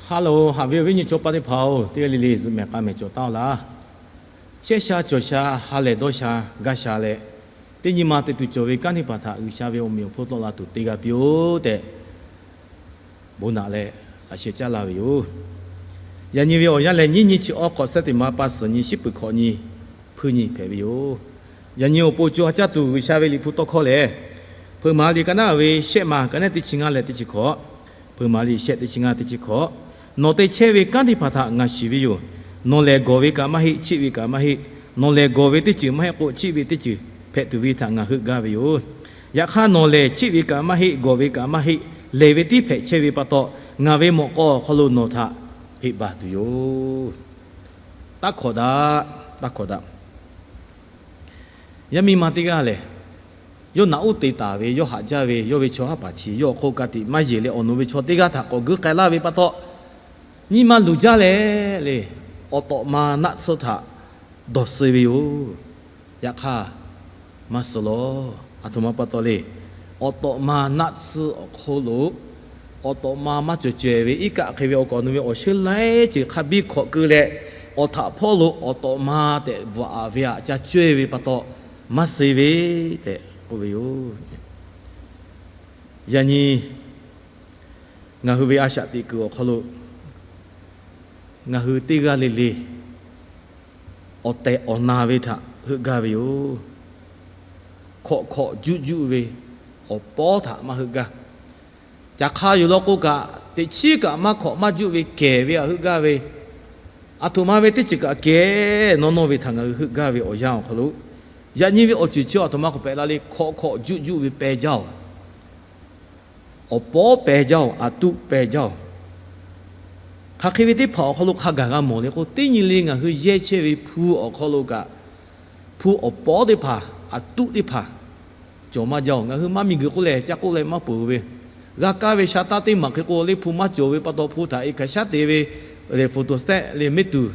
Hello, haꞈ ve awˬ viˉ nyi chaw paˇ teˇ hpaˍ-oˬ, teˇ g'aˇ le le zuhꞈ mehˍ k'a mehˍ cawˬ taˉ-oˆ laˇ. Chehˇ sha cawˬ sha ha lehˬ dawˇ sha gaˇ sha leh, teˇ nyi ma te tuˬ cawˬ ve kanˉ teˇ hpaˍ htaꞈ G'uiˬsha ve awˬ meꞈ awˬ hponˇ tawˆ la tuˬ teˇ g'aˇ piˇ-oˆ tehꞈ, bon naꞈ leh laꞈ sheh caˉ laˇ ve yoˬ. Yaꞈ nyi ve awˬ yanˇ lehˬ, nyiˇ nyi chi awˇ hk'awꞈ sehˉ teˇ ma pa suhˍ nyi shiˉ peuˬ hkawꞈ nyi hpuiˇ nyi hpehꞈ ve yoˬ. Yaꞈ nyi awˬ pon co ha caˇ tuˬ G'uiˬsha ve Liꞈ hpu tawˇ hkawˇ lehˬ, Hpeuꞈ maˍ liꞈ ka naˉ ve shehˆ ma ka naˉ teˇ chi ngaˇ leh teˇ chi hkawꞈ. Hpeuꞈ maˍ liꞈ shehˆ teˇ chi ngaˇ teˇ chi hkawꞈ. Nawˬ te chehˇ ve kanˉ teˇ hpaˍ htaꞈ ngaˬ shiˍ ve yoˬ. Nawˬ lehˬ gawˬ ve kaꞈ maˇ heˆ, chiˆ ve kaꞈ maˇ heˆ. Nawˬ lehˬ gawˬ ve teˇ ceuˬ maˇ heˆ k'o, chiˆ ve teˇ ceuˬ hpehꞈ tuˬ ve htaꞈ ngaˬ heuˆ gaˇ ve yoˬ. Yaꞈ hk'aˇ, nawˬ lehˬ chiˆ ve kaꞈ maˇ heˆ, gawˬ ve kaꞈ maˇ heˆ, lehˬ ve tiˉ hpehꞈ chehˇ ve pa taw, ngaˬ ve mawꞈ k'aw awˬ hk'aw lo nawˬ htaꞈ hpeꞈ baˬ tuˬ yoˬ. Taˇ hkawꞈ daꞈ, taˇ hkawꞈ daꞈ. Yaˇ miˇ ma teˇ g'aˇ lehˬ, yawˇ naꞈ uˉ te taˍ ve, yawˇ haꞈ jaˇ ve, yawˇ ve chaw haˉ paˍ chi yawˇ awˬ hk'oˆ ka tiꞈ maˇ yeˬ leh, awˬ nu ve chaw teˇ g'aˇ htaꞈ k'awꞈ guiˇ k'ai laˇ ve pa taw, nyi ma luˬ jaˇ leh le, awˬ tawꞈ ma naˆ tsuhˇ htaꞈ dawˬ suh ve yoˬ. Yaꞈ hk'aˇ, maˇ suh lawˬ. Aˬ htoꞈ ma pa taw le, awˬ tawꞈ ma naˆ tsuhˇ awˬ hk'oˆ lo awˬ tawꞈ ma maˇ cawˬ cawehˬ ve iˉ kaˆ hk'e ve awˬ kaꞈ awˬ nu ve awˬ shinˉ laiˉ ceuˬ hk'a biˇ hkawꞈ keu leh, awˬ htaꞈ hpawˇ lo awˬ tawꞈ ma tehꞈ bvuhꞈ ve aꞈ ca cawehˇ ve pa taw, maˇ suh ve tehꞈ k'oˆ ve yoˬ. Yaꞈ nyi ngaˬ hui ve a shaꞈ teꞈ kuiˬ awˬ hk'aw lo ngaˬ hui teˇ g'aˇ le le awˬ tehˬ awˬ na ve htaꞈ heuˆ gaˇ ve yoˬ. Hkawꞈ hkawꞈ juˆ juˆ ve awˬ pawˉ htaꞈ maˇ heuˆ gaˇ. Caˬ hk'a yuˬ law k'o kaꞈ, teꞈ chiˉ kaꞈ maˇ hkawꞈ maˇ juˆ ve kehˬ ve htaꞈ heuˆ gaˇ ve, aˬ htoꞈ ma ve teˇ ceuˬ kaꞈ kehˬ nawˇ nawˇ ve htaꞈ ngaˬ hui heuˆ gaˇ ve awˬ yanˇ awˬ hk'aw lo, yaꞈ nyi ve awˬ ceuˬ chi aˬ htoꞈ ma k'awꞈ pehꞈ la le. Hkawꞈ hkawꞈ juˆ juˆ ve peh jaˇ-oˬ. Awˬ pawˉ peh jaˇ-oˬ, aˬ tuˆ peh jaˇ-oˬ. Hk'aˬ hk'e ve teˇ hpaˍ awˬ hk'aw lo hk'a gaˬ g'a mawˬ le k'o, teˇ nyi le ngaˬ hui yehˇ chehˇ ve hpu awˬ hk'aw lo kaꞈ, hpu awˬ pawˉ teˇ hpaˍ, aˬ tuˆ teˇ hpaˍ cawˬ maˇ jaˇ-oˬ. Ngaˬ hui maˇ miˬguiˬ k'oˆ leh ca k'oˆ leh maˇ peuˬ ve, g'a kaˇ ve sha taˇ teˇ maˬ hk'e k'o le, hpu maˇ cawˬ ve pa taw, hpu htaꞈ e hkaˍ shaˉ te ve, le photo stat le meˇ tuˬ,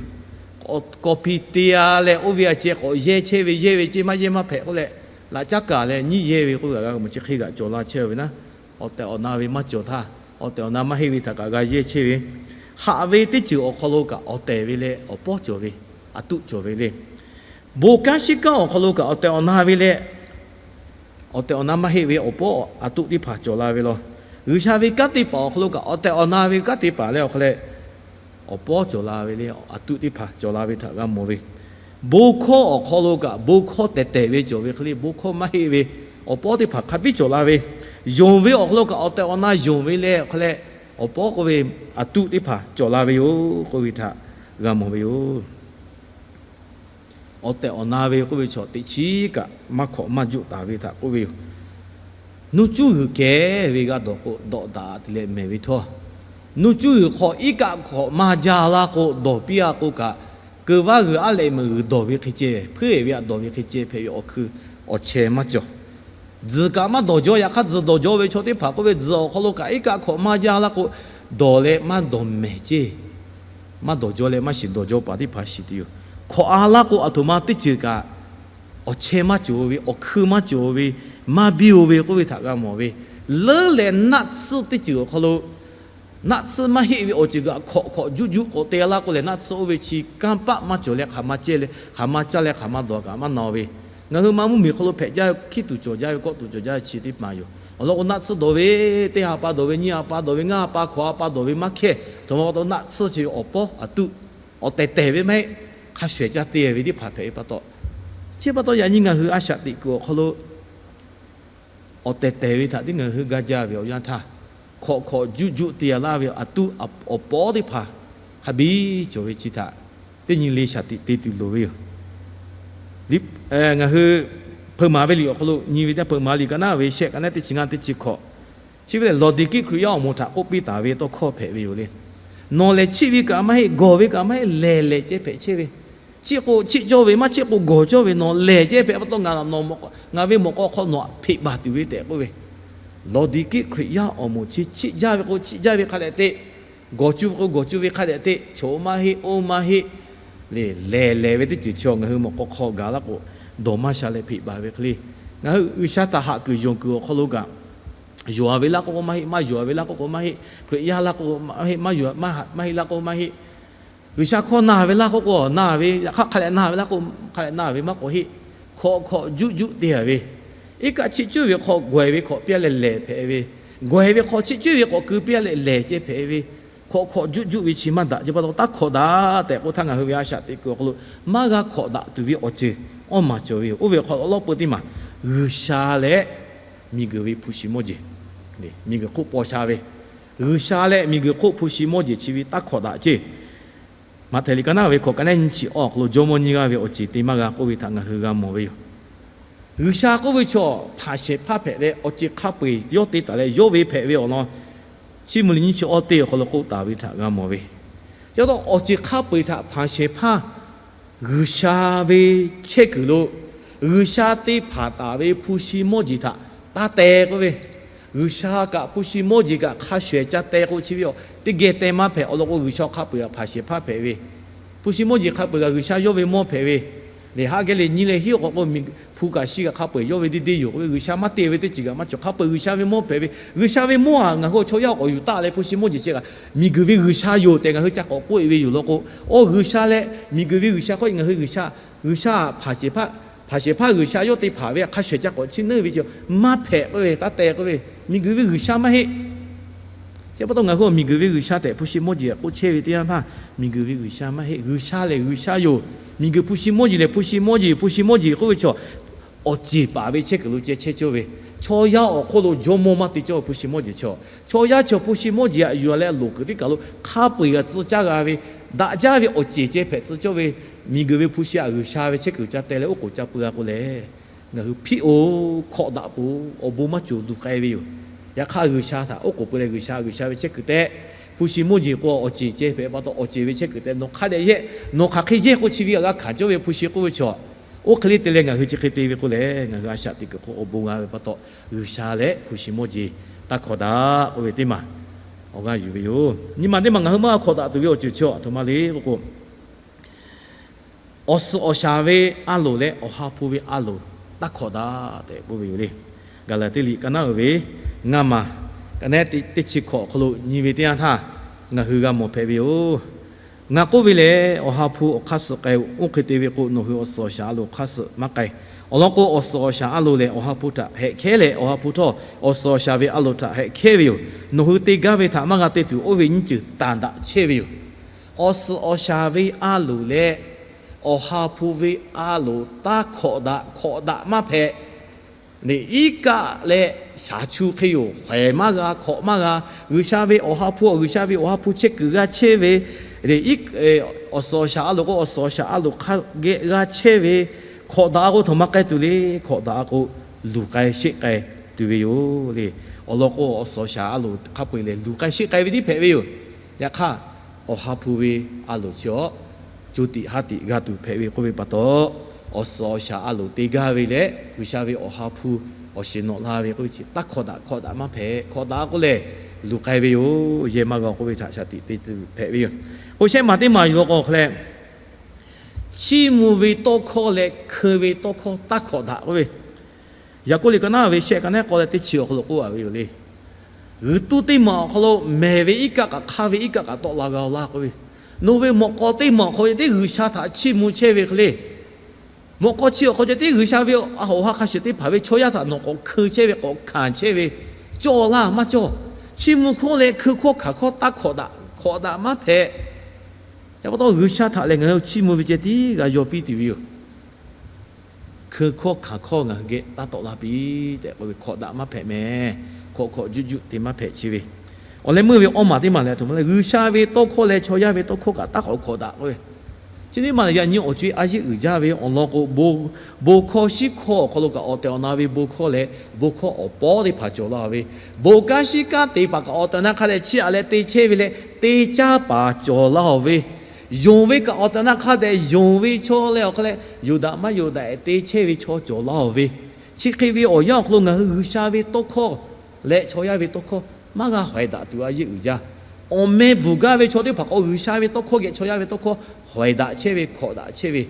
k'awꞈ copy te-a leh, oˇ ve aꞈ ceh k'awꞈ yehˇ chehˇ ve, yehˇ ve ceh maˇ yehˇ maˇ hpehꞈ k'oˆ leh, laꞈ caˉ kaˬ leh nyiˉ yehˇ ve k'oˆ ve kaꞈ g'a mawˬ, chi hk'e g'aꞈ cawˬ la chehˇ ve naˉ. Awˬ tehˬ awˬ na ve maˇ cawˬ htaˇ, awˬ tehˬ awˬ na maˇ heˆ ve htaꞈ kaꞈ g'a yehˇ chehˇ ve, haꞈ ve teˇ ceuˬ awˬ hk'aw lo kaꞈ awˬ tehˬ ve leh awˬ pawˉ cawˬ ve, aˬ tuˆ cawˬ ve le. Bon kanˉ shiˉ kanˉ awˬ hk'aw lo kaꞈ awˬ tehˬ awˬ na ve leh awˬ tehˬ awˬ na maˇ heˆ ve awˬ pawˉ aˬ tuˆ teˇ hpaˍ cawˬ la ve law. G'uiˬsha ve kanˉ te paˍ awˬ hk'aw lo kaꞈ awˬ tehˬ awˬ na ve kanˉ te paˍ leh awˬ hk'aw leh awˬ pawˉ cawˬ la ve le, aˬ tuˆ teˇ hpaˍ cawˬ la ve htaꞈ g'a mawˬ ve. Bon hkawˇ awˬ hk'aw lo kaꞈ bon hkawˇ tehˬ tehˬ ve cawˬ ve hk'e le, bon hkawˇ maˇ heˆ ve awˬ pawˉ teˇ hpaˍ hk'a biˇ cawˬ la ve. Yonˍ ve awˬ hk'aw lo kaꞈ awˬ tehˬ awˬ na yonˍ ve leh awˬ hk'aw leh awˬ pawˉ k'oˆ ve aˬ tuˆ teˇ hpaˍ cawˬ la ve yoˬ k'oˆ ve htaꞈ g'a mawˬ ve yoˬ. Awˬ tehˬ awˬ na ve k'oˆ ve chaw teꞈ chiˉ kaꞈ maˇ hkawꞈ maˇ juˆ taˍ ve htaꞈ k'oˆ ve yoˬ. Nuˇ cuˉ g'uiˬ kehˬ ve g'a dawˬ k'o, dawꞈ daꞈ te leh mehˍ ve htawˇ, nuˇ cuˉ g'uiˬ hk'aw iˉ kaˆ hkawꞈ maˇ jaˇ laˇ k'o, dawˬ piˇ-a k'o kaꞈ, keu vaˇ g'uiˬ aˉ lehꞈ meuꞈ g'uiˬ dawˬ ve hk'e ceh, hpuiˇ-eˬ ve htaꞈ dawˬ ve hk'e ceh hpehꞈ ve awˬ hkui awˬ chehˇ maˇ cawˬ. Tzuhˬ kaꞈ maˇ dawˬ jaw. Yaꞈ hk'aˇ tzuhˬ dawˬ jaw ve chaw teˇ hpaˍ k'oˆ ve, tzuhˬ awˬ hk'aw lo kaꞈ iˉ kaˆ hkawꞈ maˇ jaˇ laˇ k'o, dawˬ leh maˇ dawˬ mehˍ ceˇ. Maˇ dawˬ jaw leh maˇ shiˍ dawˬ jaw paˍ teˇ hpaˍ shiˍ tuˬ yoˬ. Hkawꞈ-a laˇ k'o, aˬ htoꞈ ma teˇ ceuˬ kaꞈ awˬ chehˇ maˇ cawˬ ve, awˬ hkui maˇ cawˬ ve, maˇ biˇ-o ve k'oˆ ve htaꞈ g'a mawˬ ve. Leuˉ leh naˆ tsuhˇ teˇ ceuˬ awˬ hk'aw lo naˆ tsuhˇ maˇ heˆ ve awˬ ceuˬ kaꞈ hkawꞈ hkawꞈ juˆ juˆ k'awꞈ te laˇ k'oˆ leh, naˆ tsuhˇ oˇ ve chi kanˇ paˆ maˇ cawˬ leh hk'aˬ ma ceh leh hk'aˬ ma caˇ leh hk'aˬ ma dawˬ kaꞈ maˇ na-o ve. Ngaˬ hui ma mvuhˇmiˬ hk'aw lo hpehꞈ jaˇ ve hkiˉ tuˬ cawˬ jaˇ ve kawˆ tuˬ cawˬ jaˇ ve chi teˇ maˬ yoˬ. Awˬ lawn k'o, naˆ tsuhˇ dawˬ ve teˇ ha pa dawˬ ve, nyiˇ ha pa dawˬ ve, ngaˇ ha pa hkawꞈ ha pa dawˬ ve maˇ hkehˇ. Htoꞈ ma pa taw naˆ tsuhˇ chi ve awˬ pawˉ aˬ tuˆ, awˬ tehˬ tehˬ ve maˇ heˆ, hk'a shuˍ ehˍ caˇ te ve teˇ hpaˍ hpehꞈ ve pa taw, chi pa taw yaꞈ nyi ngaˬ hui a shaꞈ teꞈ kuiˬ awˬ hk'aw lo awˬ tehˬ tehˬ ve htaꞈ teˇ ngaˬ hui gaˇ jaˇ ve awˬ yanˇ htaˇ, hkawꞈ hkawꞈ juˆ juˆ te-a laˇ ve aˬ tuˆ awˬ pawˉ teˇ hpaˍ hk'a biˇ cawˬ ve chi htaꞈ teˇ nyi le shaˍ tiꞈ te tuˬ loˍ ve yoˬ. Ngaˬ hui Hpeuꞈ maˍ ve liꞈ awˬ hk'aw lo nyi ve teˇ, Hpeuꞈ maˍ liꞈ ka naˉ ve shehˆ ka naˉ teˇ chi ngaˇ teˇ chi hkawꞈ, chi ve lehˬ Lawˍdiˍkiˆ Hkriꞈ yaˇ awˬ moˍ htaꞈ k'oˆ piˇ taˍ ve tawˇ hkawˇ hpehꞈ ve yoˬ le. Nawˬ lehˬ chiˆ ve kaꞈ maˇ heˆ, gawˬ ve kaꞈ maˇ heˆ, lehˬ lehˬ ceh hpehꞈ chehˇ ve. Chiˆ k'o chiˆ cawˇ ve, maˇ chiˆ k'o gawˬ cawˇ ve, nawˬ lehˬ ceh hpehꞈ pa taw, ngaˬ ve mawꞈ k'aw hk'aw nawˬ htaꞈ hpeꞈ baˬ tuˬ ve tehꞈ k'oˆ ve. Lawˍdiˍkiˆ Hkriꞈ yaˇ awˬ moˍ chi chiˆ jaˇ ve k'o chiˆ jaˇ ve hk'a dehꞈ te, gawˬ cuˇ ve k'o gawˬ cuˇ ve hk'a dehꞈ te, choˬ maˇ heˆ, oˇ maˇ heˆ, lehˬ lehˬ ve teˇ ceuˬ chi ngaˬ hui mawꞈ k'aw hk'aw gaˬ laˇ k'o, dawˬ maˇ sha leh hpeꞈ baˬ ve hk'e le. Ngaˬ hui G'uiˬsha htaꞈ haꞈ kuiˬ yonˍ kuiˬ awˬ hk'aw lo kaꞈ, Yonˍ-a ve laˇ k'oˆ k'o maˇ heˆ, maˇ yonˍ-a ve laˇ k'oˆ k'o maˇ heˆ, Hkriꞈ yaˇ laˇ k'oˆ k'o maˇ heˆ, maˇ yonˍ, maˇ heˆ laˇ k'o maˇ heˆ. G'uiˬsha hkawˇ na ve laˇ k'oˆ k'o na ve, yaꞈ hk'aˇ hk'a dehꞈ na ve laˇ k'o hk'a dehꞈ na ve maˇ k'awꞈ heˆ. Hkawꞈ hkawꞈ juˆ juˆ te-a ve, iˉ kaˆ chiˆ cuˉ ve hk'aw gawˬ-e ve hk'awꞈ piˇ-a leh lehˬ hpehꞈ ve, gawˬ-e ve hk'aw chiˆ cuˉ ve k'awꞈ keu piˇ-a leh lehˬ ceh hpehꞈ ve, hkawꞈ hkawꞈ juˆ juˆ ve chi maˇ daꞈ. Chi pa taw taˇ hkawꞈ daꞈ tehꞈ k'oˆ htaˇ, ngaˬ hui ve a shaꞈ teꞈ kuiˬ awˬ hk'aw lo maˇ g'a hkawꞈ daꞈ tuˬ ve awˬ ceuˬ awˇ maˬ cawˬ ve yoˬ. Oˇ ve awˬ hk'aw lo awˉ lawˉ peu teˇ maˬ, G'uiˬsha leh miˬguiˬ ve hpu shi mawˇ jeˬ, miˬguiˬ hk'oˆ paw sha ve, G'uiˬsha leh miˬguiˬ hk'oˆ hpu shi mawˇ jeˬ chi ve taˇ hkawꞈ daꞈ ceˇ. Maꞈhtehˍ liꞈ ka naˉ ve hkawꞈ ka naˉ nyi chi awˬ hk'aw lo jawˇmawˇ nyiˇ g'aˇ ve awˬ ceˬ te maˇ g'a k'oˆ ve htaꞈ ngaˬ hui g'a mawˬ ve yoˬ. G'uiˬsha k'oˆ ve chaw hpanˍ shehˍ hpaˇ hpehꞈ leh awˬ ceˬ hk'a peu-eˬ yawˇ te taˍ leh yawˇ ve hpehꞈ ve awˬ lawn, Chiˇ mvuh liꞈ nyiˇ chi awˇ teˇ awˬ hk'aw lo k'oˆ taˍ ve htaꞈ g'a mawˬ ve. Chi pa taw awˬ ceˬ hk'a peu-eˬ htaꞈ hpanˍ shehˍ hpaˇ G'uiˬsha ve chehˇ kuiˬ lo, G'uiˬsha te hpanˍ taˍ ve hpu shi mawˇ jeˬ htaꞈ taˇ teh k'oˆ ve, G'uiˬsha kaꞈ hpu shi mawˇ jeˬ kaꞈ hk'a shuˍ ehˍ ca teh k'o chi ve yoˬ. Teˇ geh teh maˇ hpehꞈ. Awˬ lawn k'o, G'uiˬsha hk'a peu-eˬ htaꞈ hpanˍ shehˍ hpaˇ hpehꞈ ve, hpu shi mawˇ jeˬ hk'a peu-eˬ kaꞈ G'uiˬsha yawˇ ve mawˇ hpehꞈ ve, lehˬ haꞈ geh leh nyi leh hiˉ awˬ hk'aw k'o, hpu kaꞈ shi kaꞈ hk'a peu-eˬ yawˇ ve deˇ deˇ yoˬ k'oˆ ve, G'uiˬsha maˇ te ve teˇ ceuˬ kaꞈ maˇ cawˬ. Hk'a peu-eˬ G'uiˬsha ve mawˇ hpehꞈ ve, G'uiˬsha ve mawˇ htaꞈ ngaˬ hui chaw yaˇ k'awꞈ yuˬ taˆ leh hpu shi mawˇ jeˬ chehˇ kaꞈ, miˬguiˬ ve G'uiˬsha yoˬ tehꞈ ngaˬ hui ca k'awꞈ k'oˆ-e ve yoˬ law k'o, awˬ G'uiˬsha leh miˬguiˬ ve G'uiˬsha k'oˆ ngaˬ hui G'uiˬsha, G'uiˬsha hpanˍ shehˍ hpaˇ, hpanˍ shehˍ hpaˇ G'uiˬsha yawˇ te hpanˍ ve hk'a shuˍ ehˍ ca k'awꞈ chiˇ neˇ ve chi maˇ hpehꞈ k'oˆ ve, taˇ teh k'oˆ ve, miˬguiˬ ve G'uiˬsha maˇ heˆ. Chi pa taw ngaˬ hui awˬ miˬguiˬ ve G'uiˬsha tehꞈ hpu shi mawˇ jeˬ k'oˆ chehˇ ve teˇ yanˇ htaˇ, miˬguiˬ ve G'uiˬsha maˇ heˆ. G'uiˬsha lehˬ G'uiˬsha yoˬ. Miˬguiˬ hpu shi mawˇ jeˬ lehˬ hpu shi mawˇ jeˬ, hpu shi mawˇ jeˬ k'oˆ ve chaw awˬ ceˬ paˍ ve chehˇ kuiˬ lo ceh chehˇ cawˇ ve, chaw yaˇ awˬ hk'oˆ lo jawˇmawˇ maˇ te cawˇ ve hpu shi mawˇ jeˬ chaw, chaw yaˇ chaw hpu shi mawˇ jeˬ htaꞈ yuˬ leh loˍ kuiˬ teˇ kaˬ lo hk'a peu-eˬ g'a tcuh caˇ g'a ve, daꞈ jaˇ ve awˬ ceˬ ceh hpehꞈ tcuh cawˇ ve, miˬguiˬ ve hpu shi htaꞈ G'uiˬsha ve chehˇ kuiˬ ca teh leh oˉ k'oˍ ca pui g'a k'o lehˬ, ngaˬ hui hpiˆ-oˬ, hkawꞈ daꞈ peuˬ-oˬ, awˬ bon maˇ cawˬ luˬ k'ai ve yoˬ. Yaꞈ hk'aˇ G'uiˬsha htaꞈ oˉ k'oˍ pui leh G'uiˬsha, G'uiˬsha ve chehˇ kuiˬ tehꞈ, hpu shi mawˇ jeˬ k'o awˬ ceˬ ceh hpehꞈ pa taw awˬ ceˬ ve chehˇ kuiˬ tehꞈ nawˬ hk'a dehꞈ yehˇ, nawˬ hk'aˬ hk'e yehˇ k'o chi ve g'a hkanˍ cawˇ ve hpu shi k'oˆ ve chaw, oˇ hk'e le te leh ngaˬ hui chi hk'e te ve k'o lehˬ, ngaˬ hui a shaꞈ teꞈ kuiˬ hk'oˆ awˬ bon g'a ve pa taw, G'uiˬsha leh hpu shi mawˇ jeˬ taˇ hkawꞈ daꞈ k'oˆ ve teˇ maˬ awˬ g'aˇ yuˬ ve yoˬ. Nyi ma teˇ maˬ ngaˬ hui maˇ g'a hkawꞈ daꞈ tuˬ ve awˬ ceuˬ chi aˬ htoꞈ ma le k'oˆ k'o, awˬ suhˍ awˬ shaˍ ve a loˍ leh Awˬ ha hpu ve a loˍ taˇ hkawꞈ daꞈ tehꞈ k'oˆ ve yoˬ le. Gaˍlaˍtiˆ liꞈ ka naˉ uiˍ ve ngaˇ maˬ ka naˉ teˇ chi hkawꞈ awˬ hk'aw lo nyi ve teˇ yanˇ htaˇ, ngaˬ hui g'a mawˬ hpehꞈ ve yoˬ. Ngaˬ k'oˆ ve lehˬ, Awˬ ha hpu awˬ hk'aˇ suh k'ai-oˬ. Oˇ hk'e te ve k'o, nawˬ hui awˬ suhˍ awˬ shaˍ a loˍ hk'aˇ suh maˇ k'ai. Awˬ lawn k'o, awˬ suhˍ awˬ shaˍ a loˍ lehˬ, Awˬ ha hpu htaꞈ hehꞈ hkehˉ leh, Awˬ ha hpu htawˇ awˬ suhˍ awˬ shaˍ ve a loˍ htaꞈ hehꞈ hkehˉ ve yoˬ. Nawˬ hui te gaˇ ve htaꞈ maˇ g'a te tuˬ, oˇ ve nyiˇ ceuˬ tanˬ daꞈ chehˇ ve yoˬ. Awˬ suhˍ awˬ shaˍ ve a loˍ leh Awˬ ha hpu ve a loˍ taˇ hkawꞈ daꞈ, hkawꞈ daꞈ maˇ hpehꞈ. Iˉ kaˆ leh shaˍ chu hk'e yoˬ. Hawehˬ maˇ g'a, hkawꞈ maˇ g'a. G'uiˬsha ve Awˬ ha hpu, G'uiˬsha ve Awˬ ha hpu chehˇ kuiˬ g'a chehˇ ve, awˬ suhˍ awˬ shaˍ a loˍ k'o, awˬ suhˍ awˬ shaˍ a loˍ hk'a geh g'a chehˇ ve, hkawꞈ daꞈ k'o, htoꞈ ma k'ai tuˬ le. Hkawꞈ daꞈ k'o, luˬ k'ai sheˆ k'ai tuˬ ve yoˬ le. Awˬ lawn k'o, awˬ suhˍ awˬ shaˍ a loˍ hk'a peu-eˬ lehˬ, luˬ k'ai sheˆ k'ai ve tiˉ hpehꞈ ve yoˬ. Yaꞈ hk'aˇ, Awˬ ha hpu ve a loˍ chi awˬ co tiꞈ ha tiꞈ g'a tuˬ hpehꞈ ve k'oˆ ve pa taw, awˬ suhˍ awˬ shaˍ a loˍ te gaˇ ve leh, G'uiˬsha ve Awˬ ha hpu awˬ shiˍ nawꞈ la ve k'oˆ ve chi, taˇ hkawꞈ daꞈ, hkawꞈ daꞈ maˇ hpehꞈ. Hkawꞈ daꞈ k'oˆ lehˬ, luˬ k'ai ve yoˬ. Yehˬ maˇ g'a k'oˆ ve htaꞈ shaˍ tiꞈ te tuˬ hpehꞈ ve yoˬ. K'o shehˆ maˬ teˇ maˬ yoˬ law k'o, hk'e leh chiˇ mvuh ve tawˇ hkawˇ leh hkeu ve tawˇ hkawˇ taˇ hkawꞈ daꞈ k'oˆ ve, Yaˍkoˆ liꞈ ka naˉ ve shehˆ ka naˉ k'awˇ leh teˇ chi awˬ hk'aw lo k'oˆ a ve yoˬ le. G'uiˬ tuˇ teˇ maˬ awˬ hk'aw lo mehˬ ve iˉ kaˆ kaꞈ hk'aˇ ve iˉ kaˆ kaꞈ tawˆ la g'a-oˬ laˇ k'oˆ ve, nawˬ ve mawꞈ k'aw teˇ maˬ awˬ hk'aw lo ceh tiˉ G'uiˬsha htaꞈ chiˇ mvuh chehˇ ve hk'e le. Mawꞈ k'aw chi awˬ hk'aw lo ceh tiˉ G'uiˬsha ve a hoꞈ ha hk'a shuˍ teˇ hpaˍ ve chaw yaˇ htaꞈ nawˬ k'awꞈ hkeu chehˇ ve, k'awꞈ hkanˍ chehˇ ve, cawˇ laˇ maˇ cawˇ. Chiˇ mvuh hkawˇ leh hkeu hkawˇ hkanˍ hkawˇ taˇ hkawꞈ daꞈ, hkawꞈ daꞈ maˇ hpehꞈ. Yaꞈ pa taw G'uiˬsha htaꞈ lehˬ ngaˬ hui chiˇ mvuh ve ceh tiˉ g'a yaw piˇ tuˬ ve yoˬ. Hkeu hkawˇ hkanˍ hkawˇ ngaˬ hui geh taˇ tawˆ la piˇ tehꞈ k'oˆ ve, hkawꞈ daꞈ maˇ hpehꞈ mehˍ. Hkawꞈ hkawꞈ juˆ juˆ te maˇ hpehꞈ chi ve, awˬ leh meuˇ ve awˇ maˬ teˇ maˬ lehˬ, a htoꞈ ma le, G'uiˬsha ve tawˇ hkawˇ leh chaw yaˇ ve tawˇ hkawˇ kaꞈ taˇ k'awꞈ hkawꞈ daꞈ k'oˆ ve, chi teˇ maˬ lehˬ yaꞈ nyi awˬ co-e a yeˆ uiˍ jaˇ ve awˬ lawn k'o, bon hkawˇ shinˉ hkawˇ awˬ hk'aw lo kaꞈ awˬ tehˬ awˬ na ve bon hkawˇ leh bon hkawˇ awˬ pawˉ teˇ hpaˍ cawˬ laˇ ve, bon kanˉ shinˉ kanˉ te paˍ kaꞈ awˬ tehˬ awˬ na hk'a dehꞈ chiˇ aꞈ leh te chehˇ ve leh te caˇ paˍ cawˬ laˇ-oˬ ve, yonˍ ve kaꞈ awˬ tehˬ awˬ na hk'a dehꞈ yonˍ ve chaw leh awˬ hk'a leh, yoˬ daꞈ maˇ yoˬ daꞈ te chehˇ ve chaw cawˬ laˇ-oˬ ve, chi hk'e ve awˬ yanˇ awˬ hk'aw lo ngaˬ hui G'uiˬsha ve tawˇ hkawˇ leh chaw yaˇ ve tawˇ hkawˇ maˇ g'a hawehˍ daꞈ tuˬ a yeˆ uiˍ jaˇ. Awˬ meh bvuhˬ gaˇ ve chaw teˇ hpaˍ k'o, G'uiˬsha ve tawˇ hkawˇ geh chaw yaˇ ve tawˇ hkawˇ hawehˍ daꞈ chehˇ ve, hkawꞈ daꞈ chehˇ ve,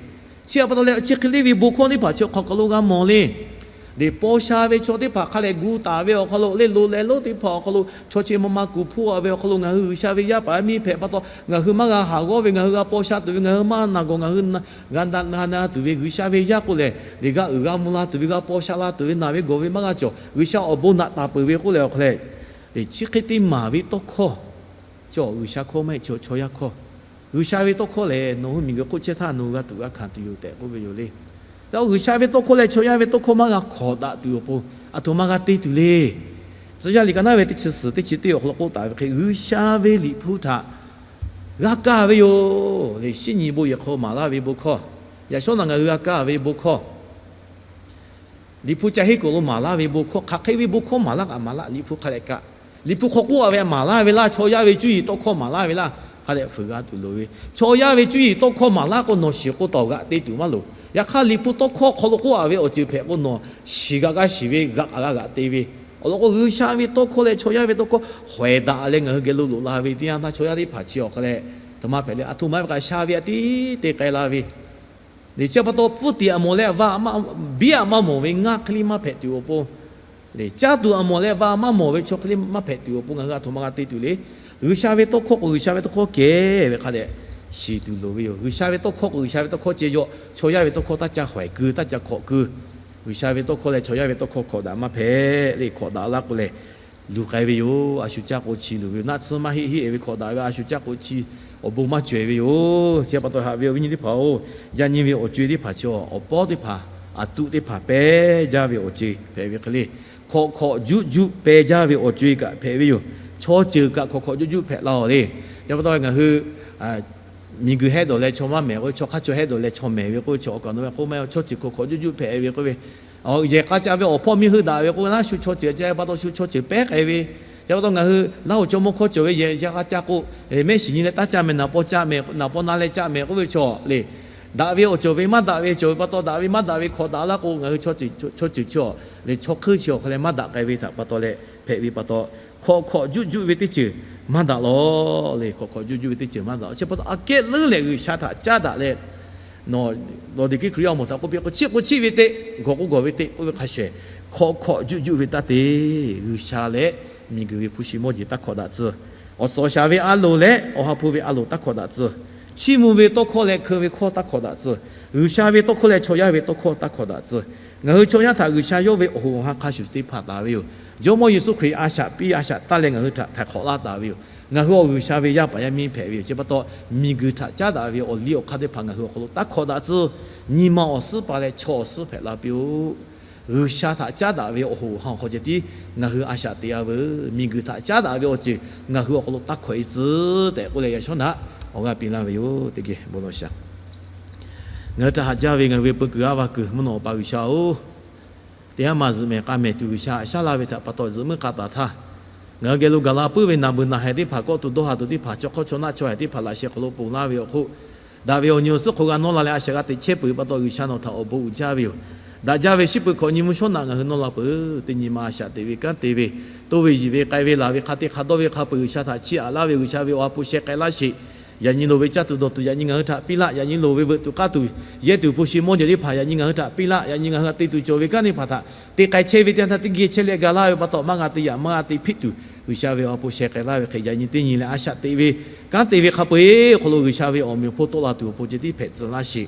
chi htaꞈ pa taw leh chi hk'e le ve bon hkawˇ teˇ hpaˍ chi hk'aˬ hk'aˬ lo g'a mawˬ le. Liꞈ paw sha ve chaw teˇ hpaˍ hk'a leh gu taˍ ve awˬ hk'aw lo, lehˬ lo leh lonˉ teˇ hpaˍ awˬ hk'aw lo, chaw chi ma ma kuˬ hpuˇ a ve awˬ hk'aw lo ngaˬ hui G'uiˬsha ve yaˇ paˍ yaˇ miˇ hpehꞈ pa taw, ngaˬ hui maˇ g'a haˍ g'awˇ ve, ngaˬ hui g'a paw sha tuˬ ve, ngaˬ hui maˇ naˬ gawˬ, ngaˬ hui g'a na na tuˬ ve G'uiˬsha ve yaˇ k'oˆ lehˬ, liꞈ g'a uiˍ g'a mvuh la tuˬ ve, g'a paw sha la tuˬ ve, naˬ ve gawˬ ve maˇ g'a cawˬ, G'uiˬsha awˬ bon naꞈ taˍ peuˬ ve k'oˆ leh awˬ hk'aw leh, liꞈ chi hk'e te maˍ ve tawˇ hkawˇ, chaw G'uiˬsha hkawˇ maˇ heˆ, chaw chaw yaˇ hkawˇ. G'uiˬsha ve tawˇ hkawˇ lehˬ, nawˬ hui miˬguiˬ hk'oˆ chehˇ htaˇ nawˬ hui g'a tuꞈ g'a hkanˍ tuˬ yoˬ tehꞈ k'oˆ ve yoˬ le. Yaꞈ hk'aˇ G'uiˬsha ve tawˇ hkawˇ leh chaw yaˇ ve tawˇ hkawˇ maˇ g'a hk'awꞈ daꞈ tuˬ awˬ pon, aˬ htoꞈ ma g'a te tuˬ le. Tcuh yaˇ liꞈ ka naˉ ve teˇ chi suhˍ teˇ chi teˇ awˬ hk'aw lo k'oˆ taˍ ve hk'e, G'uiˬsha ve Liꞈ hpu htaꞈ g'a kaˇ ve yoˬ le. Shinˉ nyi bon yehˬ hk'aw maˍ laˇ ve bon hkawˇ, yaꞈ shawˉ naꞈ ngaˬ hui g'a kaˇ ve bon hkawˇ, Liꞈ hpu ca henˉ k'oˍ lo maˍ laˇ ve bon hkawˇ, hk'aˬ hk'e ve bon hkawˇ maˍ laˇ kaꞈ maˍ laˇ, Liꞈ hpu hk'a dehꞈ kaꞈ, Liꞈ hpu hk'aw k'oˆ a ve maˍ laˇ ve laˇ, chaw yaˇ ve cuˇ yiˍ tawˇ hkawˇ maˍ laˇ ve laˇ, hk'a dehꞈ fuiˍ g'a tuˬ loˍ ve. Chaw yaˇ ve cuˇ yiˍ tawˇ hkawˇ maˍ laˇ k'o, nawˬ shiˍ k'o taˍ g'aꞈ te tuˬ maˇ loˍ. Yaꞈ hk'aˇ, Liꞈ hpu tawˇ hkawˇ hk'aw lo k'oˆ a ve awˬ ceuˬ hpehꞈ k'o, nawˬ shiˍ g'aꞈ g'a shiˍ ve, g'aꞈ k'aꞈ g'a g'aꞈ te ve. Awˬ lawn k'o, G'uiˬsha ve tawˇ hkawˇ leh chaw yaˇ ve tawˇ hkawˇ hawehˬ daꞈ leh ngaˬ hui geh lo loꞈ la ve teˇ yanˇ htaˇ, chaw yaˇ teˇ hpaˍ chi awˬ hk'a leh, aˬ htoꞈ ma hpehꞈ le, aˬ htoꞈ ma ve kaꞈ sha ve a tiˉ te k'ai la ve. Liꞈ chi pa taw, pfuhˇ tiꞈ aˬ mawˬ leh biˉ aˬ maˇ mawˬ ve ngaˇ hk'e le maˇ hpehꞈ tuˬ awˬ pon, caˇ tuˬ aˬ mawˬ leh va maˇ mawˬ ve chaw hk'e le maˇ hpehꞈ tuˬ awˬ pon, ngaˬ hui aˬ htoꞈ ma g'a te tuˬ le. G'uiˬsha ve tawˇ hkawˇ k'o, G'uiˬsha ve tawˇ hkawˇ kehˬ ve hk'a dehꞈ shiˍ tuˬ loˍ ve yoˬ. G'uiˬsha ve tawˇ hkawˇ k'o, G'uiˬsha ve tawˇ hkawˇ ceh yaw, chaw yaˇ ve tawˇ hkawˇ taˇ ca hawehˬ keu, taˇ ca hk'awꞈ keu. G'uiˬsha ve tawˇ hkawˇ leh chaw yaˇ ve tawˇ hkawˇ hkawꞈ daꞈ maˇ hpehꞈ le. Hkawꞈ daꞈ laˇ k'o lehˬ, luˬ k'ai ve yoˬ. A shu caˇ k'o chi luˬ ve yoˬ. Naˆ tsuhˇ maˇ heˆ heˆ ve hkawꞈ daꞈ ve a shu caˇ k'o chi awˬ bon maˇ cawˬ e ve yoˬ. Chi pa taw, haꞈ ve awˬ viˉ nyi teˇ hpaˍ-oˬ, yaꞈ nyi ve awˬ co e teˇ hpaˍ chi awˬ pawˇ teˇ hpaˍ, aˬ tuˆ teˇ hpaˍ pehˇ jaˇ ve awˬ co e hpehꞈ ve hk'e le. Hkawꞈ hkawꞈ juˆ juˆ pehˇ jaˇ ve awˬ co e kaꞈ hpehꞈ ve yoˬ. Chaw ceuˬ kaꞈ hkawꞈ hkawꞈ juˆ juˆ hpehꞈ la-oˬ le. Chi pa taw, ngaˬ hui miˬguiˬ hehˆ dawˬ leh chaw maˇ mehˬ k'o, chaw hk'aˇ chaw hehˆ dawˬ leh chaw mehˬ ve k'oˆ ve chi awˬ kaꞈ nawˬ ve k'oˆ maˇ heˆ. Chaw ceuˬ hkawꞈ hkawꞈ juˆ juˆ hpehꞈ ve k'oˆ ve, yehˬ k'a ca ve awˬ hpawˇ miˇ heuˆ daꞈ ve k'oˆ ve, laˇ shu chaw ceuˬ ca pa taw shu chaw ceuˬ pehˉ k'ai ve. Chi pa taw, ngaˬ hui Laˇ huˍ chaw mawˇ hkawˇ cawˬ ve yehˬ k'a ca k'o, mehˆ shiˍ nyi leh taˇ caˇ mehˬ, naˍ paw caˇ mehˬ, naˍ paw na leh caˇ mehˬ k'oˆ ve chaw le. Daꞈ ve awˬ cawˬ ve, maˇ daꞈ ve cawˬ ve pa taw, daꞈ ve maˇ daꞈ ve hkawꞈ daꞈ laˇ k'o, ngaˬ hui chaw ceuˬ chi awˬ le, chaw hk'euˇ chi awˬ hk'a leh maˇ daꞈ k'ai ve htaꞈ pa taw leh hpehꞈ ve pa taw, hkawꞈ hkawꞈ juˆ juˆ ve teˇ ceuˬ maˇ daꞈ lawˬ le. Hkawꞈ hkawꞈ juˆ juˆ ve teˇ ceuˬ maˇ daꞈ lawˬ. Chi pa taw, aꞈ kehˉ leuˉ lehˬ G'uiˬsha htaꞈ caˉ daꞈ leh, nawˬ Lawˍdiˍkiˆ Hkriꞈ yaˇ awˬ moˍ htaꞈ k'oˆ piˇ k'o, chiˆ k'o chiˆ ve teꞈ, gawˬ k'o gawˬ ve teꞈ k'oˆ ve hk'a shehˍ, hkawꞈ hkawꞈ juˆ juˆ ve taˇ te. G'uiˬsha leh miˬguiˬ ve hpu shi mawˇ jeˬ taˇ hkawꞈ daꞈ tcuh. Awˬ suhˍ awˬ shaˍ ve a loˍ leh awˬ ha hpu ve a loˍ taˇ hkawꞈ daꞈ tcuh. Chiˇ mvuh ve tawˇ hkawˇ leh hkeu ve hkawˇ taˇ hkawꞈ daꞈ tcuh. G'uiˬsha ve tawˇ hkawˇ leh chaw yaˇ ve tawˇ hkawˇ taˇ hkawꞈ daꞈ tcuh. Ngaˬ hui chaw yaˇ htaꞈ G'uiˬsha yawˇ ve awˬ hoꞈ awˬ ha hk'a shuˍ shuˍ te hpanˍ taˍ ve yoˬ. Jawˇmawˇ Yeˍsuˆ Hkriꞈ a shaꞈ piˇ a shaꞈ taˇ leh ngaˬ hui htaꞈ htaiˍ hk'awꞈ laˇ taˍ ve yoˬ. Ngaˬ hui awˬ G'uiˬsha ve yaˇ paˍ yaˇ miˇ hpehꞈ ve yoˬ. Chi pa taw, miˬguiˬ htaꞈ caˉ daꞈ ve awˬ liˇ awˬ hk'aˇ teˇ hpaˍ ngaˬ hui awˬ hk'aw lo taˇ hkawꞈ daꞈ tcuh. Nyi ma awˬ suhˉ pa leh chaw awˬ suhˉ hpehꞈ la piˇ-oˆ. G'uiˬsha htaꞈ caˉ daꞈ ve awˬ hoꞈ awˬ ha awˬ hk'aw ceh tiˉ ngaˬ hui a shaꞈ teꞈ-a veuˬ. Miˬguiˬ htaꞈ caˉ daꞈ ve awˬ ceuˬ ngaˬ hui awˬ hk'aw lo taˇ hkawꞈ e tcuh tehꞈ k'oˆ leh, yaꞈ shawˉ naꞈ awˬ g'aˇ piˇ laˇ ve yoˬ. Teˇ geh bon lawˬ shaˍ. Ngaˬ hui htaꞈ haꞈ jaˇ ve ngaˬ hui ve peu kuiˬ aˉ va kuiˬ mvuhˇ naw awˬ pa G'uiˬsha-oˬ, teˇ yanˇ ma zuhꞈ mehˍ k'a mehˍ tuˬ G'uiˬsha haꞈ shaˉ laˇ ve htaꞈ pa taw zuhꞈ muiˉ k'a taˍ htaˇ, ngaˬ hui geh lo gaˬ la puiˉ ve naˬ beuˬ naˬ haiˬ teˇ hpaˍ, kawˆ tuˬ dawˇ ha tuˬ teˇ hpaˍ, chaw hk'awˇ chaw naˆ chaw haiˬ teˇ hpaˍ laꞈ sheh hk'aw lo ponˬ laˇ ve awˬ hk'oˆ, daꞈ ve awˬ nyi awˬ suhˉ hk'aw g'a nawˇ la leh a shaꞈ g'a teꞈ chehˇ peuˬ ve pa taw, G'uiˬsha nawˬ htaꞈ awˬ bon uiˍ jaˇ ve yoˬ. Daꞈ jaˇ ve shiˉ peuˬ hkawꞈ nyi mvuhˇ shawˉ naꞈ ngaˬ hui nawˇ la peuˬ. Teˇ nyi ma a shaꞈ teꞈ ve kanˉ te ve, toˇ ve yiˬ ve k'ai ve laˬ ve hk'a te hk'a dawˇ ve hk'a peuˬ G'uiˬsha htaꞈ chiˇ aꞈ laˇ ve, G'uiˬsha ve awˬ ha hpu sheh k'ai laˇ sheˍ. Yaꞈ nyi loˍ ve caˇ tuˬ dawˬ tuˬ yaꞈ nyi ngaˬ hui htaꞈ piˇ laˇ. Yaꞈ nyi loˍ ve veuꞈ tuˬ k'aˇ tuˬ, yehˇ tuˬ hpu shi mawˇ jeˬ teˇ hpaˍ yaꞈ nyi ngaˬ hui htaꞈ piˇ laˇ. Yaꞈ nyi ngaˬ hui htaꞈ te tuˬ cawˬ ve kanˉ teˇ hpaˍ htaꞈ te k'ai chehˇ ve teˇ yanˇ htaˇ, teˇ geh chehˇ leh ga laˇ ve pa taw, maˇ g'a te yaꞈ maˇ g'a te hpiˆ tuˬ, G'uiˬsha ve awˬ ha hpu sheh k'ai laˇ ve hk'e, yaꞈ nyi teˇ nyi leh a shaꞈ teꞈ ve kanˉ te ve hk'a peu-eˬ awˬ hk'aw lo G'uiˬsha ve awˬ meꞈ awˬ hponˇ tawˆ la tuˬ awˬ pon ceh tiˉ hpehꞈ tcuh laˇ sheˍ.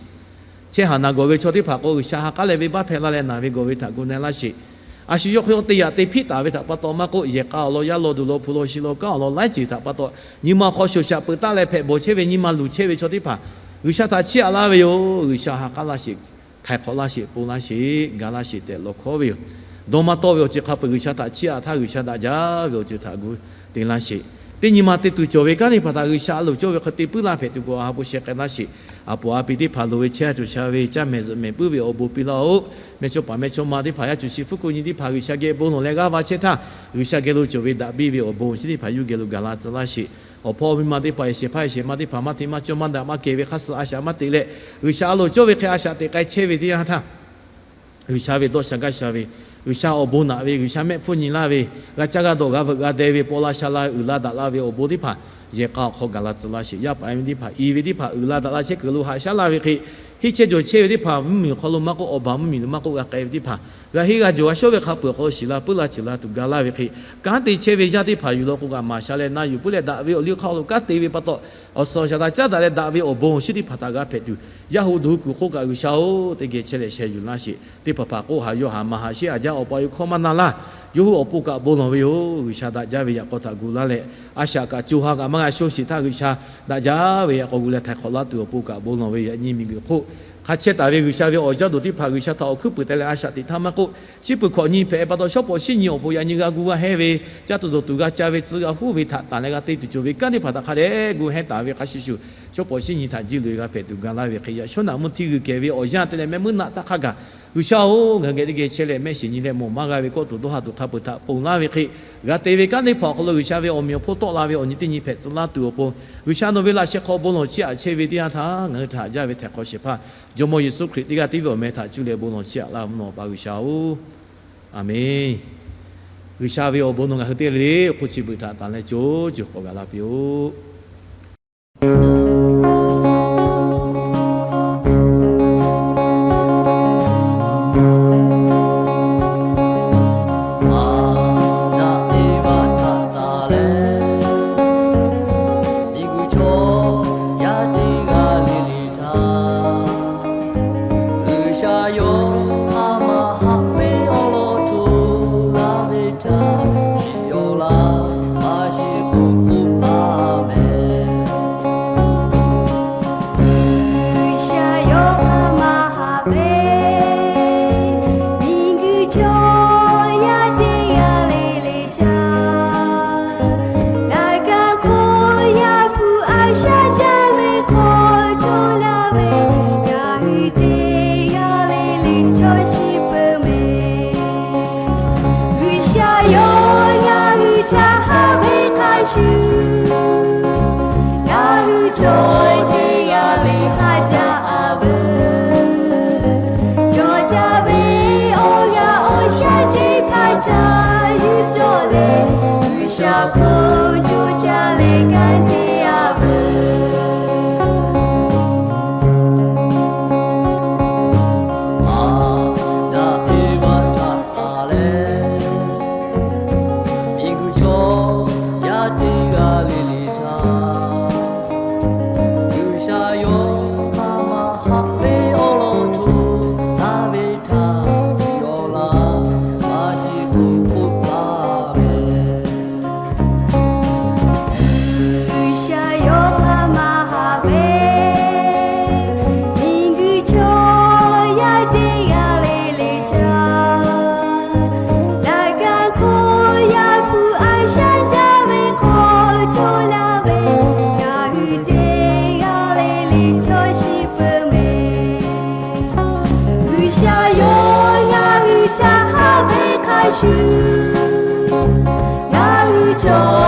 Chehˇ haˍ naˬ gawˬ ve chaw teˇ hpaˍ k'o, G'uiˬsha ha k'aˉ leh venˇbaˆ hpehꞈ la leh naˬ ve gawˬ ve htaꞈ gu na laˇ sheˍ. A shu yawˇ hk'aw yawˇ te yaꞈ te hpiˆ taˍ ve htaꞈ pa taw maˇ k'oˆ, yehˬ k'a awˬ lawn, yaˇ lawn, duˬ lawn, hpu lawn, shi lawn, kanˉ awˬ lawn laiˉ ceuˬ htaꞈ pa taw, nyi ma hk'aw shoˍ shaꞈ peuˬ taˆ leh hpehꞈ bawˬ chehˇ ve nyi ma luˬ chehˇ ve chaw teˇ hpaˍ, G'uiˬsha htaꞈ chiˇ aꞈ laˇ ve yoˬ. G'uiˬsha ha k'aˉ laˇ sheˍ, htaiˍ hk'awꞈ laˇ sheˍ, pon laˇ sheˍ, ga laˇ sheˍ tehꞈ lawˬ hkawˉ ve yoˬ. Dawˇ maˇ tawˆ ve awˬ ceuˬ hk'a peuˬ G'uiˬsha htaꞈ chiˇ aꞈ htaˇ, G'uiˬsha daꞈ jaˇ ve awˬ ceuˬ htaꞈ gu te laˇ sheˍ. Teˇ nyi ma te tuˬ cawˬ ve kanˉ teˇ hpaˍ htaꞈ G'uiˬsha a loˍ cawˇ ve hk'e te puiˉ laˇ hpehꞈ tuˬ k'o, awˬ ha hpu sheh k'ai laˇ sheˍ. A poˍ a pi teˇ hpaˍ loˍ ve chehˇ a cawˬ sha ve caˇ mehˍ zuhꞈ mehˍ puiˉ ve awˬ bon piˇ laˇ-oˆ. Mehˇchawˇ paˍ mehˇchawˇma teˇ hpaˍ, yaˇ cuˬ shi hpfuhˇ kuˆ nyi teˇ hpaˍ G'uiˬsha geh bon lawˬ leh g'aˇ va chehˇ htaˇ, G'uiˬsha geh lo cawˬ ve daꞈ piˇ ve awˬ bon chi teˇ hpaˍ yuˇ geh lo gaˬ la tcuh laˇ sheˍ. Awˬ hpawˇ miˇ ma teˇ hpaˍ yehˬ shehˍ hpaˇ yehˬ shehˍ ma teˇ hpaˍ maˇ hteꞈ maˇ cawˇ maˇ daꞈ maˇ kehˬ ve hk'aˇ suh a shaꞈ maˇ teꞈ leh, G'uiˬsha a loˍ cawˇ ve hk'e a shaꞈ teꞈ k'ai chehˇ ve teˇ yanˇ htaˇ, G'uiˬsha ve dawˇ sha gaˇ sha ve, G'uiˬsha awˬ bon naꞈ ve, G'uiˬsha mehˆ hpfuhˇ nyi laˇ ve, g'a caˇ g'a dawˬ g'a veuꞈ g'a deh ve, paw la sha la uiˍ la daꞈ la ve awˬ bon teˇ hpaˍ yehˬ k'a awˬ hk'aw gaˬ la tcuh laˇ sheˍ. Yaˇ paˍ yaˇ miˇ teˇ hpaˍ, i ve teˇ hpaˍ uiˍ la daꞈ la chehˇ kuiˬ lo haꞈ shaˉ laˇ ve hk'e, Heˆ chehˇ jawˬ chehˇ ve teˇ hpaˍ mvuhˇmiˬ awˬ hk'aw lo maˇ k'oˆ, awˬ baˬ mvuhˇmiˬ lo maˇ k'oˆ, g'a k'ai ve teˇ hpaˍ g'a henˇ g'a jawˬ g'a shawˉ ve hk'a peuˬ awˬ hk'aw lo shiˍ la puiˉ la ciˬ la tuˬ ga laˇ ve hk'e, kanˉ te chehˇ ve yaˇ teˇ hpaˍ yuˬ law k'o kaꞈ maˍ sha leh na yuˬ puiˉ leh daꞈ ve awˬ liˇ hk'aw lo kanˉ te ve pa taw, awˬ suhˍ awˬ shaˍ htaꞈ caˉ daꞈ leh daꞈ ve awˬ bon awˬ shinˉ teˇ hpaˍ htaꞈ g'a hpehꞈ tuˬ, yaˇ hu duˬ hui kuˬ hk'oˆ kaꞈ G'uiˬsha-oˬ, teˇ geh chehˇ leh sheh yuˬ laˇ sheˍ. Teˇ hpaˍ hpaˍ k'oˆ, haˍ yawˇ haˍ maˍ haˍ sheˍ, aˬ jaˇ awˬ pa ve hkawˇ maˇ na laˇ. Yawˇ hui awˬ pon kaꞈ bon lawˬ ve yoˬ. G'uiˬsha daꞈ jaˇ ve yaꞈ k'aw htaꞈ gu laˇ leh, a shaꞈ kaꞈ co ha kaꞈ maˇ g'a shonˇ sheˍ htaˇ, G'uiˬsha daꞈ jaˇ ve yaꞈ k'aw gu leh htaiˍ hk'awꞈ laˇ tuˬ awˬ pon kaꞈ bon lawˬ ve yoˬ. Yaꞈ nyi miˬ guiˬ hk'oˆ hk'a chehˇ taˍ ve G'uiˬsha ve awˬ yaˇ duˬ teˇ hpaˍ G'uiˬsha htaꞈ awˬ hkuiˉ puiˍ te leh a shaꞈ teꞈ htaˇ maˇ k'oˆ, chi beuꞈ hkawꞈ nyi hpehꞈ pa taw, shawˉ pawˍ shinˉ nyi awˬ pon yaꞈ nyi g'a gu g'a hehnˇ ve, caˇ tuˬ dawˬ tuˬ g'a ca ve, tcuh g'a huˉ ve htaꞈ tanˬ leh g'a te tuˬ cawˬ ve kanˉ teˇ hpaˍ htaꞈ hk'a dehꞈ gu hehnˇ taˍ ve hk'a shuˍ shuˍ, shawˉ pawˍ shinˉ nyi htaꞈ jiˇ loꞈ e g'a hpehꞈ tuˬ ga laˇ ve hk'e, yaꞈ shawˉ naꞈ mvuhˇ htiˇ g'uiˬ kehˬ ve awˬ yanˇ te leh mehˆ meuˇ naˆ taˇ hk'aˇ gaˬ G'uiˬsha-oˬ, ngaˬ hui geh teˇ geh chehˇ leh mehˆ shiˍ nyi leh mawˬ maˇ g'a ve kawˆ tuˬ dawˇ ha tuˬ hk'a peuˬ htaꞈ ponˬ laˇ ve hk'e, g'a te ve kanˉ teˇ hpaˍ awˬ hk'aw lo G'uiˬsha ve awˬ meꞈ awˬ hponˇ tawˆ la ve awˬ nyi teˇ nyi hpehꞈ tcuh laˇ tuˬ awˬ pon, G'uiˬsha nawˬ ve laꞈ sheh hk'aw bon lawˬ chiˇ aꞈ chehˇ ve teˇ yanˇ htaˇ ngaˬ hui htaꞈ haꞈ jaˇ ve htaiˍ hk'awꞈ shehˍ hpaˇ Jawˇmawˇ Yeˍsuˆ Hkriꞈ teˇ g'aˇ tiˉ ve awˬ meh htaꞈ cuˇ leh bon lawˬ chiˇ aꞈ laˇ mvuhˇ naw Awˬ pa G'uiˬsha-oˬ, Aˍmenˇ. G'uiˬsha ve awˬ bon nawˬ ngaˬ hui teˇ g'aˇ le le awˬ hk'oˆ chi beuꞈ htaꞈ tanˬ leh co juˬ k'awꞈ gaˬ la piˇ-oˆ. Aˍdanˍ Eˇvaˆ htaꞈ tanˬ leh, miˬguiˬ chaw yaˇ teˇ g'aˇ le le htaꞈ G'uiˬsha yawˇ hk'aˇ maˇ haꞈ ve awˬ lawn hto laˇ ve htaꞈ shiˍ yaw laˇ, maˇ shiˍ k'oˆ k'oˆ laˇ mehˍ. G'uiˬsha yawˇ hk'aˇ maˇ haꞈ ve, miˬguiˬ chaw yaˇ teˇ g'aˇ le le htaꞈ laꞈ ka hk'oˆ yaˇ hpu a shaꞈ jaˇ ve hk'aw hto laˇ ve, ngaˬ hui teˇ g'aˇ le le chaw shiˍ peuˬ mehˍ. G'uiˬsha yawˇ ngaˬ hui htaꞈ haꞈ ve hk'a shuˍ, ngaˬ hui chaw teˇ g'aˇ le haꞈ jaˇ a veuˬ. Cawˬ jaˇ ve awˬ g'aˇ awˬ shaˉ teˇ hpaˍ htaꞈ yuˬ cawˬ leh, G'uiˬsha hpu coˇ caˇ leh kanˉ te a veuˬ. Aˍdanˍ Eˇvaˆ htaꞈ tanˬ leh, miˬguiˬ chaw yaˇ teˇ g'aˇ le le htaꞈ G'uiˬsha yawˇ hk'aˇ maˇ haꞈ ve awˬ lawn hto laˇ ve htaꞈ shiˍ yaw laˇ, maˇ shiˍ k'oˆ k'oˆ laˇ mehˍ. G'uiˬsha yawˇ hk'aˇ maˇ haꞈ ve, miˬguiˬ chaw yaˇ teˇ g'aˇ le le htaꞈ laꞈ ka hk'oˆ yaˇ hpu a shaꞈ jaˇ ve hk'aw hto laˇ ve, ngaˬ hui teˇ g'aˇ le le chaw shiˍ peuˬ mehˍ. G'uiˬsha yawˇ ngaˬ hui htaꞈ haꞈ ve hk'a shuˍ, ngaˬ hui chaw